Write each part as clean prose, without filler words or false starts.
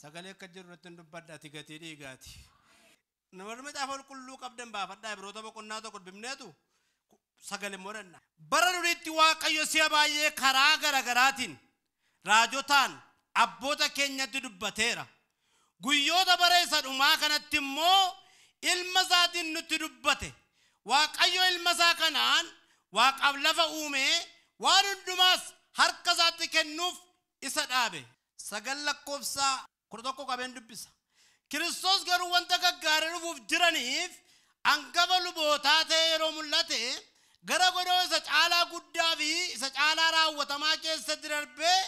Sagalee akka jiru irratti hin dubbadha ati gatii dhiigaati. Namoonni macaafa qulqulluu qabdan baafadhaa Ibroota boqonnaa 1 dubbifneetu sagalee moranna. Bara duriitti Waaqayyo si'a baay'ee karaa garaagaraatiin raajotaan abboota keenyatti dubbateera. Guyyoota bara isa dhumaa kanatti immoo ilma isaatiin nutti dubbate. Waaqayyo ilma isaa kanaan Waaqaaf lafa uume waan hundumaas harka isaatti kennuuf isa dhaabe. 9 lakkoofsa 11 qabeen dubbisa. Kiristoos garuu wanta gaggaarii dhufuuf jiraniif hangafa lubootaa ta'ee yeroo mul'ate gara godoo isa caalaa guddaa fi isa caalaa raawwatamaa keessatti darbee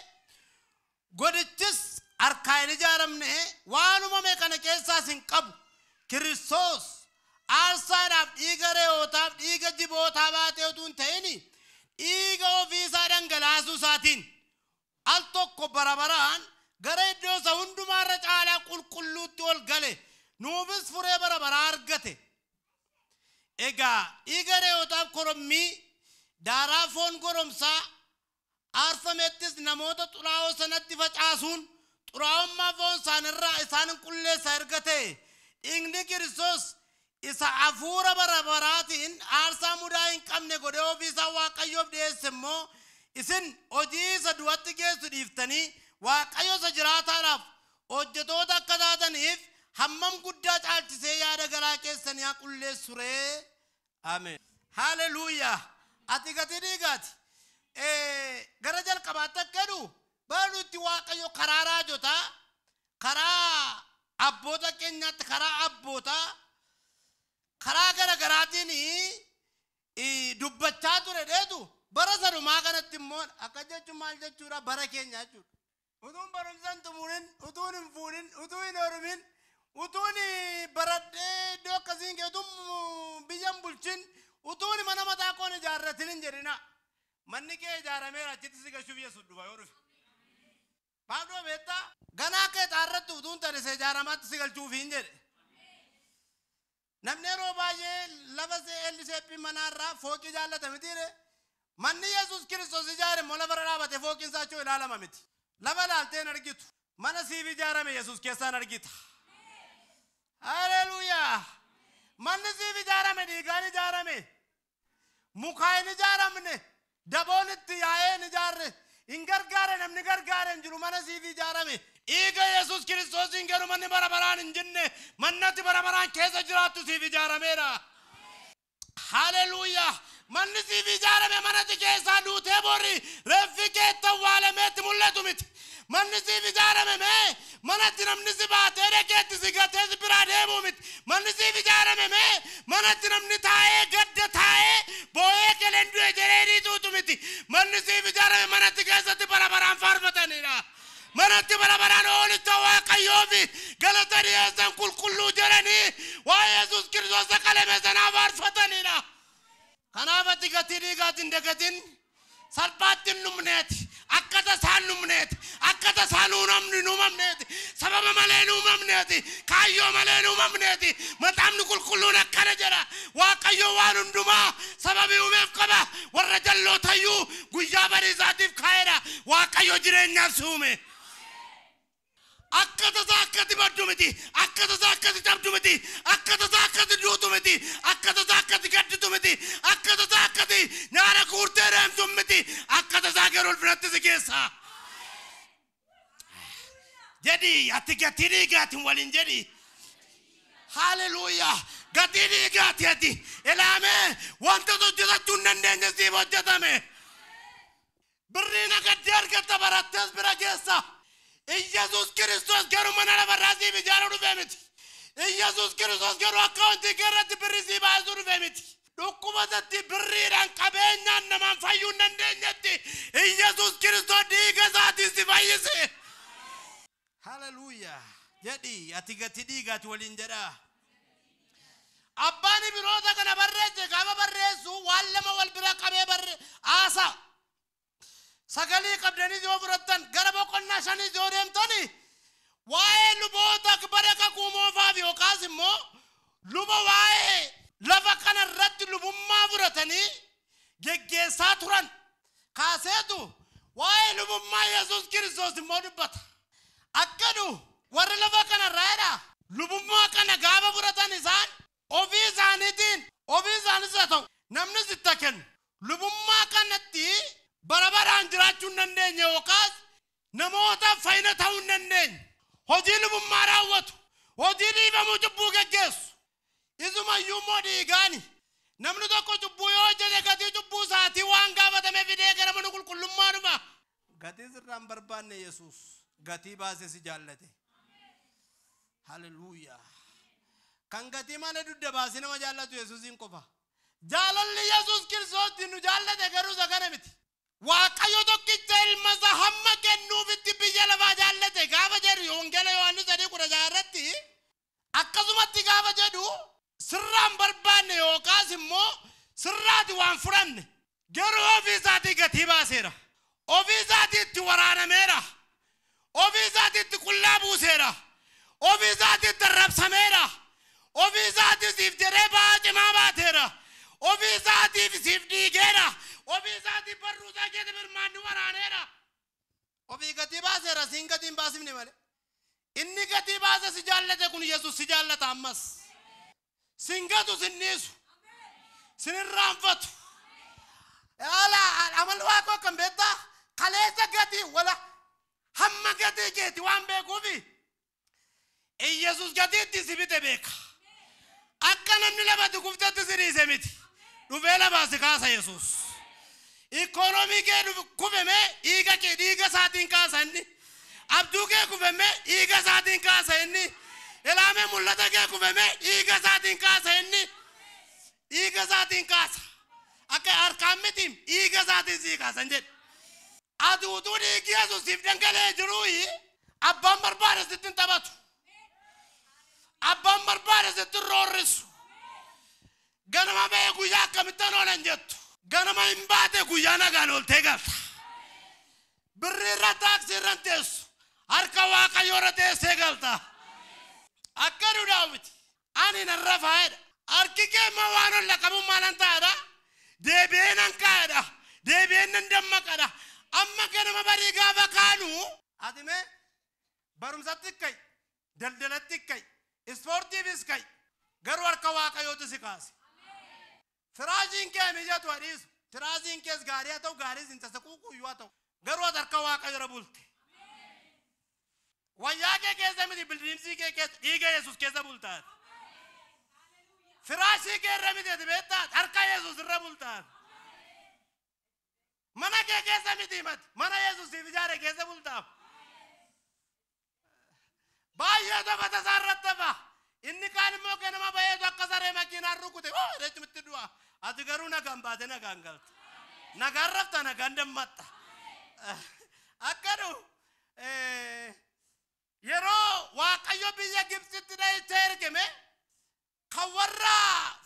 godichis harkaan hin ijaaramne waan uumame kana keessaas hin qabu. Kiristoos aarsaadhaaf dhiiga re'ootaaf dhiiga jibootaa baatee utuu hin ta'in dhiiga ofii isaa dhangalaasuu isaatiin al tokko bara baraan gara iddoo isa hundumaarra caalaa qulqulluutti ol gale nuufis furee bara baraa argate. Egaa dhiiga re'ootaaf korommii daaraa foon goromsaa aarfamettis namoota xuraa'oo sanatti facaasuun xuraa'ummaa foon isaanirraa isaan qulleessa erga ta'e dhiigni Kiristoos isa hafuura bara baraatiin aarsaa mudaa hin qabne godhee ofii isaa Waaqayyoof dhiyeesse immoo isin hojii isa du'atti geessu dhiiftanii Waaqayyo isa jiraataadhaaf hojjetoota akka taataniif hammam guddaa caalchisee yaada garaa keessanii haa qulleessu ree. Ameen. Haleluuyaa. Ati gatii dhiigaati. Gara jalqabaatti akka jedhu bara nuti Waaqayyo karaa raajotaa karaa abboota keenyaatti karaa abbootaa karaa garaagaraatiin dubbachaa ture dheetu bara sadumaa kanatti immoo akka jechuun maal jechuudha bara keenya jechuudha. Utuun barumsa hin xumurin, utuun hin fuudhin, utuu hin heerumin, utuun baradhee iddoo akkasiin ga'e, utuun biyya hin bulchin, utuun mana mataa koon ijaarratin hin jedhina. Manni kee ijaarameera achitti si gashuuf Yesuus dhufa yoo dhufe. Maal dhufa beektaa? Ganaa kee xaarratti utuun tane isa ijaaramaatti si galchuuf hin jedhe. Namni yeroo baay'ee lafa eelliseeppii manaarraa fooqii jaallata mitiire. Manni Yesuus Kiristoos ijaare immoo lafarra dhaabate fooqiin isaa achoo ilaalama miti. Lafa ilaaltee hin argitu. Mana siif ijaarame Yesuus keessaan argita. Haleluuyaa. Manni siif ijaarame dhiigaan ijaarame. Mukaan hin ijaaramne. Daboon itti yaa'ee hin ijaarre. Hin gargaare namni gargaare hin jiru mana siif ijaarame. Dhiiga Yesuus Kiristoosiin garuu manni bara baraan hin jinne mannatti bara baraan keessa jiraattu siif ijaarameera. Haleluuyaa. Manni siif ijaarame manatti keessaa duutee borri reeffi kee itti awwaalameetti mul'atu miti. Manni siif ijaarame mee manatti namni si baatee dhaqeetti si gatee si biraa deemuu miti. Manni siif ijaarame mee manatti namni taa'ee gadda taa'ee boo'ee keleen du'e jedhee dhiituutu miti. Manni siif ijaarame manatti keessatti bara baraan faarfatanidha. Manatti bara baraan oolicha Waaqayyoo fi galata dhiyeessan qulqulluu jedhanii waa'ee Yesuus Kiristoos qalame sanaa faarfatanidha. Kanaaf ati gatii dhiigaatiin dagatin salphaatti hin dhumneeti. Akka tasaan dhumneeti. Akka tasaan hin uumamneeti. Sababa malee hin uumamneeti. Kaayyoo malee hin uumamneeti. Macaafni qulqulluun akkana jedha. Waaqayyo waan hundumaa sababii uumeef qaba. Warra jallootayyuu guyyaa bariisaatiif kaa'eedha. Waaqayyo jireenyaaf si uume. Akka tasaa akkati baddu miti. Akka tasaa akkati cabdu miti. Akka tasaa akkati duutu miti. Akka tasaa akkati gadditu miti. Akka tasaa akkati nyaara guurtee deemtu miti. Akka tasaa garuu ulfinatti si geessa. Jedhi ati gatii dhiigaatiin waliin jedhi. Haleluuyaa. Gatii dhiigaati ati. Ilaamee wanta hojjetachuu hin dandeenye siif hojjetame. Birrii nagaddee argatta barattees bira geessa. Iyesuus Kiristoos garuu mana lafarraa siif ijaaruu dhufee miti. Iyesuus Kiristoos garuu akkaawuntii kee irratti birrii sii baasuu dhufee miti. Dhukkubasatti birriidhaan qabeenyaan namaan fayyuu hin dandeenyetti Iyesuus Kiristoos dhiiga isaatiin si fayyise. Haleluuyaa. Jedhi ati gatii dhiigaati waliin jedhaa. Abbaan Ibroota kana barreesse gaafa barreessu waan lama wal bira qabee barre haasaa. Sagalii qabdanii yoo fudhattan gara boqonnaa 5 yoo deemtani waa'ee luboota bara kakuu moofaaf yookaas immoo luba waa'ee lafa kana irratti lubummaa fudhatanii geggeessaa turan kaaseetu waa'ee lubummaa Yesuus Kiristoos immoo dubbata. Akkadu Warri lafa kanarraa jedha. Lubummaa kana gaafa fudhatan isaan ofii isaaniitiin ofii isaanis haa ta'u namnis itti kennu. Lubummaa kanatti bara baraan jiraachuu hin dandeenye yookaas namoota fayyina ta'uu hin dandeenye. Hojii lubummaa raawwatu. Hojii dhiifamuu cubbuu geggeessu. Isumayyuu immoo dhiigaani. Namni tokko cubbuu yoo hojjete gatii cubbuu isaatii waan gaafatame fidee gara mana qulqullummaa dhufa. Gatii sirraa hin barbaanne Yesuus gatii baasee si jaallate. Haleluuyaa. Kan gatii malee dugda baasee nama jaallatu Yesuusiin qofa. Jaalalli Yesuus Kiristoos nu jaallate garuu isa kana miti. Waaqayyo tokkicha ilma isaa hamma kennuufitti biyya lafaa jaallate gaafa jedhu Wangeela Yohaannis 3:16 irratti akkasumatti gaafa jedhu sirraan barbaanne yookaas immoo sirraati waan fudhanne garuu ofii isaatii gatii baaseera. Ofii isaatii itti waraanameera. Ofii isaatii itti qullaa buuseera. Ofii isaatii itti arrabsameera. Ofii isaatii siif jedhee ba'aa cimaa baateera. Ofii isaatiif siif dhiigeera. Ofii isaatiif barruu isaa keessa birmaanni waraaneera. Ofii gatii baaseera siin gatii hin baasifne malee. Inni gatii baase si jaallate kun Yesuus si jaallata ammas. Sin gatu sin dhiisu. Sin irraanfatu. Ala amal waaqoo akkam beektaa? Kaleessa gatii wala hamma gatii keeti waan beekuufi Yesuus gatiitti si bite beeka. Akka namni lafatti kuftetti si dhiise miti. Dhufee lafaa si kaasa Yesuus. Ikoonoomii kee kufeme dhiiga kee dhiiga isaatiin kaasa inni. Abduu kee kufeme dhiiga isaatiin kaasa inni. Ilaamee mul'ata kee kufeme dhiiga isaatiin kaasa inni. Dhiiga isaatiin kaasa. Akka harkaan miti dhiiga isaatiin sii kaasan jedhe. Ati utuu dhiigi Yesuus siif dhangala'ee jiruuyi abbaan barbaade sitti hin taphatu. Abbaan barbaade sitti hin roorrisu. Ganama ba'ee guyyaa akkamittan oolan jettu. Ganama hin baate guyyaa nagaan ooltee galta. Birrii irra taaksii irra hin teessu. Harka Waaqayyoo irra teessee galta. Akka nu Daawit ani nan rafaa jedha. Harki kee immoo waan ol laqamuun maalan ta'adha? Deebi'ee nan kaa'adha. Deebi'ee nan dammaqadha. Amma ganama barii gaafa kaanu ati mee barumsatti ka'i, daldalatti ka'i, ispoortiifis ka'i. Garuu harka Waaqayyootu si kaase. Firaashiin kee mijatu haa dhiisu. Firaashiin kees gaarii haa ta'u gaariis hin tasaquuqu iyyuu haa ta'u. Garuu ati harka Waaqayyoo irra bulte. Wayyaa kee keessa miti bildiimsii kee keessa dhiiga Yesuus keessa bultaati. Firaashii kee irra miti ati beektaa harka Yesuus irra bultaati. Mana kee keessa miti mati mana Yesuus siif ijaare keessa bultaaf. Baay'ee tafata isaa irratti hafa. Inni kaan immoo ganama baay'eetu akka saree makiinaan rukute oo jechuutti du'a. Ati garuu nagaan baate nagaan galta. Nagaan rafta nagaan dammatta. Akka nu yeroo Waaqayyo biyya Gibxitti dhahicha ergame kan warra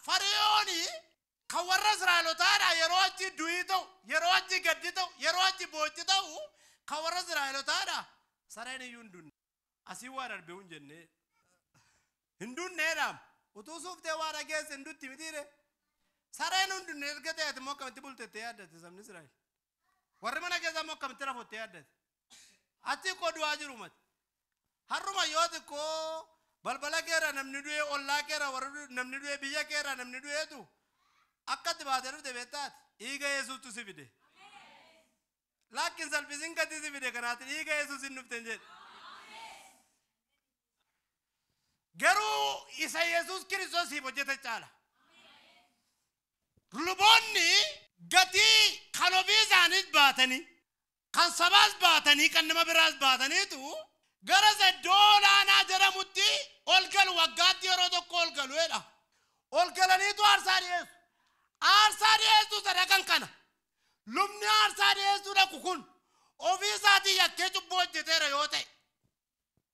Fariyoonii kan warra Israa'elotaadha yeroo achi du'ii ta'u yeroo achi gaddi ta'u yeroo achi boochi ta'u kan warra Israa'elotaadha sareen iyyuu hin dunne. Asii waa darbee hin jennee hin dunneedhaam utuu suuftee waa dhageesse hin dutti mitiire. Sareen hin dunne erga ta'e ati immoo akkamitti bultettee yaaddate sabni Israa'el. Warri mana keessaa immoo akkamitti rafottee yaaddate. Achi koo du'aa jiru mati. Har'uma yoo xiqqoo balbala keera namni du'ee ollaa keera warri namni du'ee biyya keera namni du'eetu akkatti baatee dhufte beektaati. Dhiiga Yesuustu si fide. Laakkin salphisiin gatii si fide kanaati dhiiga Yesuus hin dhufte hin jedhe. Garuu isa Yesuus Kiristoos siif hojjete caala. Luboonni gatii kan ofii isaaniis baatanii kan sabaas baatanii kan nama biraas baataniitu gara isa iddoo olaanaa jedhamutti ol galu waggaatti yeroo tokko ol galu jedha. Ol galaniitu aarsaa dhiyeessu. Aarsaa dhiyeessuu sadaqan kana. Lubni aarsaa dhiyeessuu dhaqu kun ofii isaatii yakkee cubbuu hojjeteera yoo ta'e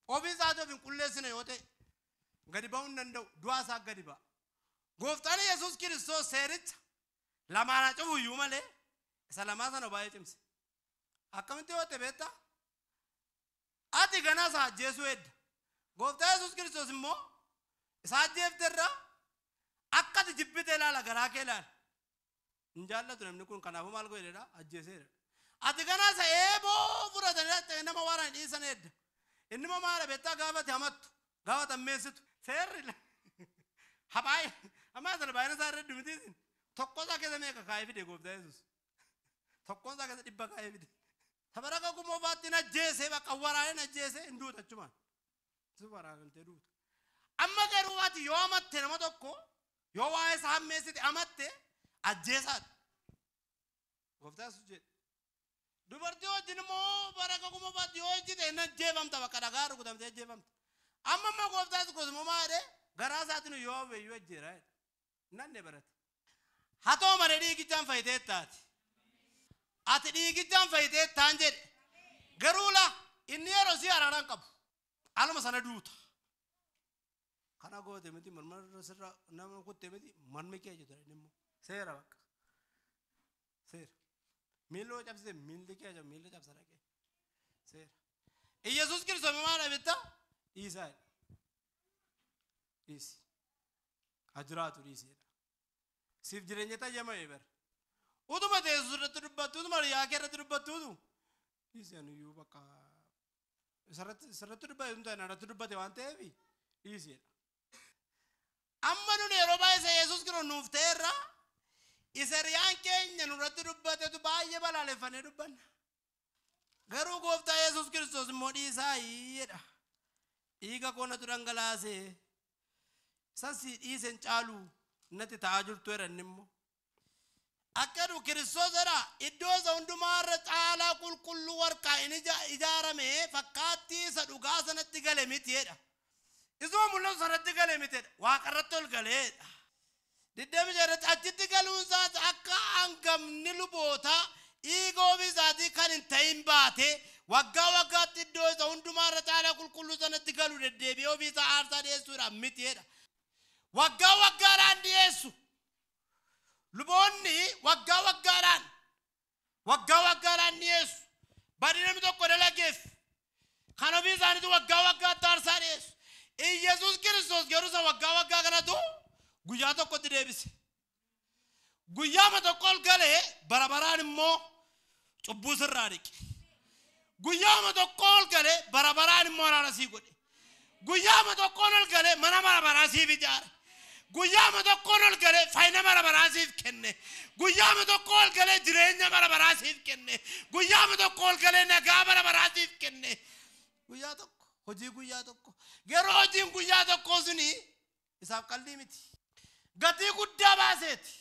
ofii isaatii of hin qulleessine yoo ta'e gadi ba'uu hin danda'u du'aa isaa gadi ba'a. Gooftaan Yesuus Kiristoos seericha lamaanaa cufu iyyuu malee isa lamaa sana baay'ee cimse. Akkamitti yoo ta'e beektaa? Ati ganaa isa ajjeesuu hedda. Gooftaan Yesuus Kiristoos immoo isa ajjeefterra akka ati jibbite ilaala garaa kee ilaala. Hin jaallatu namni kun kanaafuu maal godhe jedha ajjeeseera. Ati ganaa isa eeboo fudhatanii nama waan dhiisan hedda. Inni immoo maala beektaa gaafate hamattu gaafa tammeessitu seerri habaayee ammaa sana baay'ina isaa irra dhumitiisin tokko isaa keessa meeqa kaayee fide gooftaa Yesuus tokkoon isaa keessa 100 kaayee fide. Bara kakuu moofaatti ajjeesee bakka waraaneen ajjeesee hin duuta achumaan. Si waraanamtee duuta. Amma garuu ati yoo amatte nama tokko yoo waa'ee isaa hammeessite amatte ajjeesaadha. Gooftaa Yesuus jedhe. Dubartii wajjin immoo bara kakuu moofaatti yoo hojjete hin ajjeefamta bakka dhagaa rukutamtee ajjeefamta. Amma immoo gooftaa Yesuus immoo maal jedhee garaa isaatiin yoo hawwe ajjeera jedhe. Nanne barate. Haa ta'u malee dhiigichaan fayyitee taati. Ati dhiigichaan fayyitee taan jedhe. Garuu laa inni yeroo si araaraan qabu. Aluma sana duuta. Kana goote miti morma sirra nama kutte miti mormi kee jedhu inni immoo seera bakka. Seera. Miilli cabsite miilli kee jedhu miilli cabsa dhaqee. Seera. Iyyasuus Kiristoos maal beektaa? Dhiisaa jedhe. Dhiisi. Haa jiraatu dhiiseedha. Siif jireenya tayyamame bara. Utuma teessu irratti dubbattu utuma riyaa kee irratti dubbattuutu dhiiseen iyyuu bakka isarratti dubbate hin ta'in irratti dubbate waan ta'eef dhiiseedha. Amma nuni yeroo baay'ee isa Yesuus Kiristoos nuuf ta'eerra isa riyaan keenya nurratti dubbatetu baay'ee balaaleffannee dubbanna. Garuu gooftaa Yesuus Kiristoos immoo dhiisaa jedha. Dhiiga koo natu dhangalaasee isan si dhiisen caalu natti ta'aa jirtu jedha inni immoo. Akka nu Kiristoos jedha iddoo isa hundumaarra caalaa qulqulluu warqaa inni ijaarame fakkaattii isa dhugaa sanatti gale miti jedha. Isuma mul'atu sanatti gale miti jedha. Waaqarratti ol galeedha. 26 irratti achitti galuun isaas akka hangamni lubootaa dhiiga ofii isaatii kan hin ta'in baate waggaa waggaatti iddoo isa hundumaarra caalaa qulqulluu sanatti galu deddeebi'ee ofii isaa aarsaa dhiyeessuudhaan miti jedha. Waggaa waggaadhaan dhiyeessu. Luboonni waggaa waggaadhaan dhiyeessu. Badii namni tokko dalageef kan ofii isaaniitu waggaa waggaatti aarsaa dhiyeessu. Iyyasuus Kiristoos garuu isa waggaa waggaa kanatu guyyaa tokkotti deebise. Guyyaama tokko ol galee bara baraan immoo cubbuu sirraa dhiqe. Guyyaama tokko ol galee bara baraan immoo araara sii godhe. Guyyaama tokkoon ol galee mana bara baraa siif ijaare. Guyyaama tokkoon ol galee faayina bara baraa siif kenne. Guyyaama tokko ol galee jireenya bara baraa siif kenne. Guyyaama tokko ol galee nagaa bara baraa siif kenne. Guyyaa tokko hojii guyyaa tokko. Garuu hojiin guyyaa tokko suni isaaf qalbii miti. Gatii guddaa baaseeti.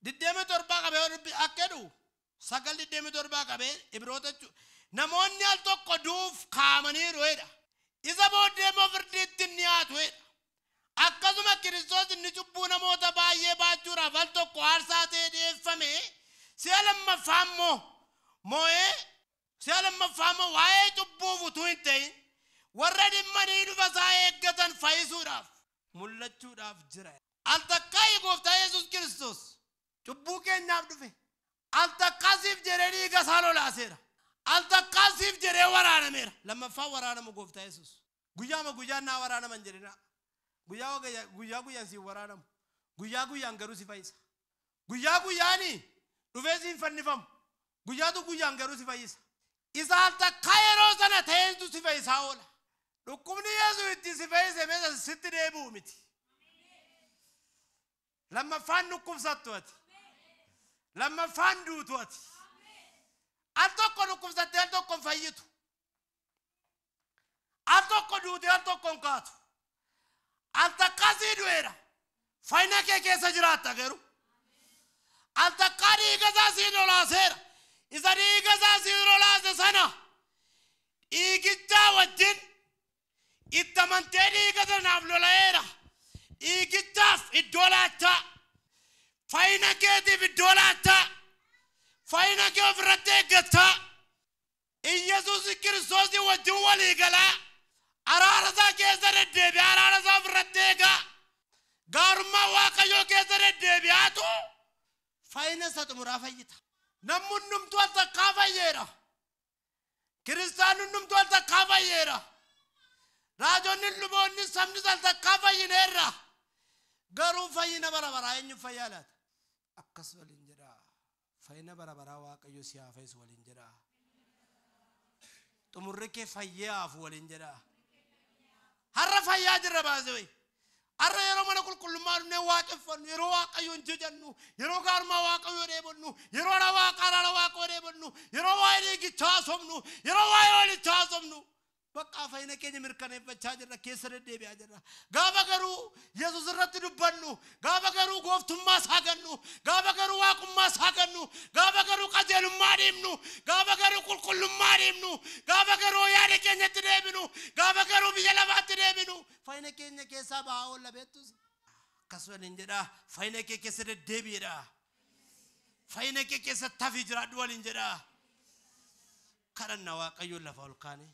27 qabee akka jedhu 9:27 qabee Ibroota jechuudha. Namoonni al tokko duuf kaa'amaniiru jedha. Isa booddee immoo firdiitti ni dhiyaatu jedha. Akkasuma Kiristoos inni cubbuu namoota baay'ee baachuudhaaf al tokko aarsaa ta'ee dhiyeeffame si'a lammaffaa immoo moo'ee si'a lammaffaa immoo waa'ee cubbuuf utuu hin ta'in warra dhimmanii dhufa isaa eeggatan fayyisuudhaaf mul'achuudhaaf jira. Al takkaa gooftaa Yesuus Kiristoos cubbuu keenyaaf dhufe. Al takkaa siif jedhee dhiiga isaa lolaaseera. Al takkaa siif jedhee waraanameera. Lammaffaa waraanamu gooftaa Yesuus. Guyyaama guyyaan naa waraanaman jedhina. Guyyaa guyyaan si waraanamu. Guyyaa guyyaan garuu si fayyisa. Guyyaa guyyaani dhufee si hin fannifamu. Guyyaatu guyyaan garuu si fayyisa. Isa al takkaa yeroo sana ta'eentu si fayyisaa oola. Dhukkubni Yesuus itti si fayyise meeshaa sitti deebi'u miti. Lammaffaan dhukkubsattu ati. Lammaffaan duutu ati. Al tokko dhukkubsattee al tokko hin fayyitu. Al tokko duutee al tokko hin kaatu. Al takkaa sii du'eera. Fayyina kee keessa jiraatta garuu. Al takkaa dhiiga isaa sii lolaaseera. Isa dhiiga isaa sii lolaase sana dhiigichaa wajjin itti amantee dhiiga sanaaf lola'eera. Dhiigichaaf iddoo laachaa. Fayyina keetiif iddoo laachaa. Fayyina kee ofirratti eeggachaa. Iyyasuus Kiristoosii wajjin walii galaa. Araara isaa keessa deddeebi'aa araara isaa ofirratti eegaa. Gaarummaa Waaqayyoo keessa deddeebi'aatu fayyina isa xumuraa fayyita. Namni hundumtuu al takkaa fayyeera. Kiristaanni hundumtuu al takkaa fayyeera. Raajonni luboonni sabni al takkaa fayyineerra. Garuu fayyina bara baraa eenyu fayyaa laata? Akkas waliin jedhaa. Fayyina bara baraa Waaqayyo si haa fayyisu waliin jedhaa. Xumurri kee fayyee haafu waliin jedhaa. Har'a fayyaa jirra baasee wayi. Har'a yeroo mana qulqullummaa dhufnee waaqeffannu, yeroo Waaqayyoon jajannu, yeroo gaarummaa Waaqayyoo dheebonnu, yeroo ara Waaqaa araara Waaqayyoo dheebonnu, yeroo waa'ee dhiigichaa haasofnu, yeroo waa'ee hoolichaa haasofnu. Bakka fayyina keenya mirkaneeffachaa jirra, keessa deddeebi'aa jirra. Gaafa garuu Yesuus irratti dubbannu, gaafa garuu gooftummaa isaa gannu, gaafa garuu waaqummaa isaa gannu, gaafa garuu qajeelummaa dhiibnu, gaafa garuu qulqullummaa dhiibnu, gaafa garuu yaada keenyatti deebinu, gaafa garuu biyya lafaatti deebinu, fayyina keenya keessaa ba'aa oolla beektus. Akkas waliin jedhaa, fayyina kee keessa deddeebi'edha. Fayyina kee keessa tafii jiraadhu waliin jedhaa. Kadhanna Waaqayyoon lafa ol kaane.